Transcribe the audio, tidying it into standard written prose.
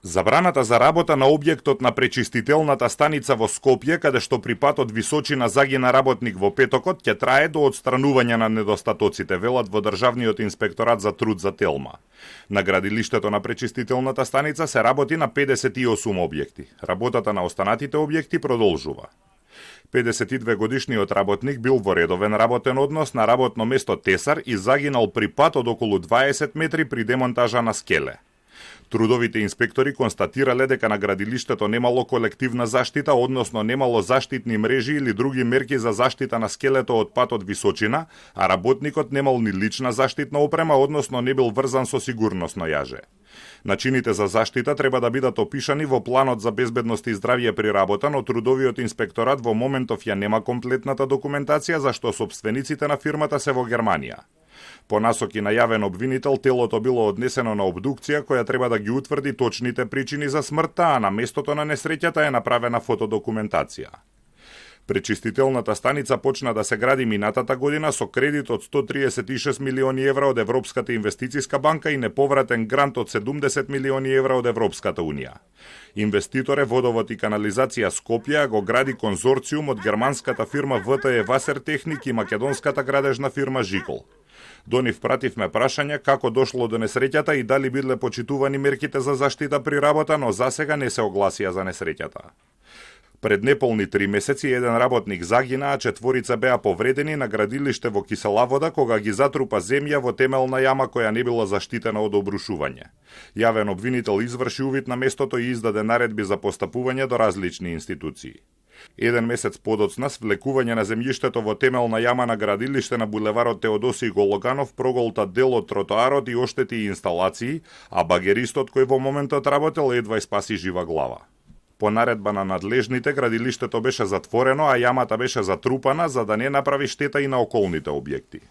Забраната за работа на објектот на пречистителната станица во Скопје, каде што при патот Височина загина работник во петокот, ќе трае до отстранување на недостатоците, велат во Државниот инспекторат за труд за Телма. На градилиштето на пречистителната станица се работи на 58 објекти. Работата на останатите објекти продолжува. 52 годишниот работник бил во редовен работен однос на работно место тесар и загинал при пат од околу 20 метри при демонтажа на скеле. Трудовите инспектори констатирале дека на градилиштето немало колективна заштита, односно немало заштитни мрежи или други мерки за заштита на скелето од патот Височина, а работникот немал ни лична заштитна опрема, односно не бил врзан со сигурносно јаже. Начините за заштита треба да бидат опишани во планот за безбедност и здравје при работа, но трудовиот инспекторат во моментов ја нема комплетната документација зашто собствениците на фирмата се во Германија. По насоки на јавен обвинител, телото било однесено на обдукција која треба да ги утврди точните причини за смртта, а на местото на несреќата е направена фотодокументација. Пречистителната станица почна да се гради минатата година со кредит од 136 милиони евра од Европската инвестициска банка и неповратен грант од 70 милиони евра од Европската унија. Инвеститор е Водовод и канализација Скопје, го гради конзорциум од германската фирма ВТЕ Васертехник и македонската градежна фирма Жикол. До нив пративме прашања како дошло до несреќата и дали бидле почитувани мерките за заштита при работа, но засега не се огласија за несреќата. Пред неполни 3 месеци еден работник загина, а 4 беа повредени на градилиште во Киселавода кога ги затрупа земја во темелна јама која не била заштитена од обрушување. Јавен обвинител изврши увид на местото и издаде наредби за постапување до различни институции. Еден месец подоцна, свлекување на земјиштето во темелна јама на градилиште на булеварот Теодосиј Гологанов проголта дел од тротоарот и оштети инсталации, а багеристот кој во моментот работел едва спаси жива глава. По наредба на надлежните, градилиштето беше затворено, а јамата беше затрупана за да не направи штета и на околните објекти.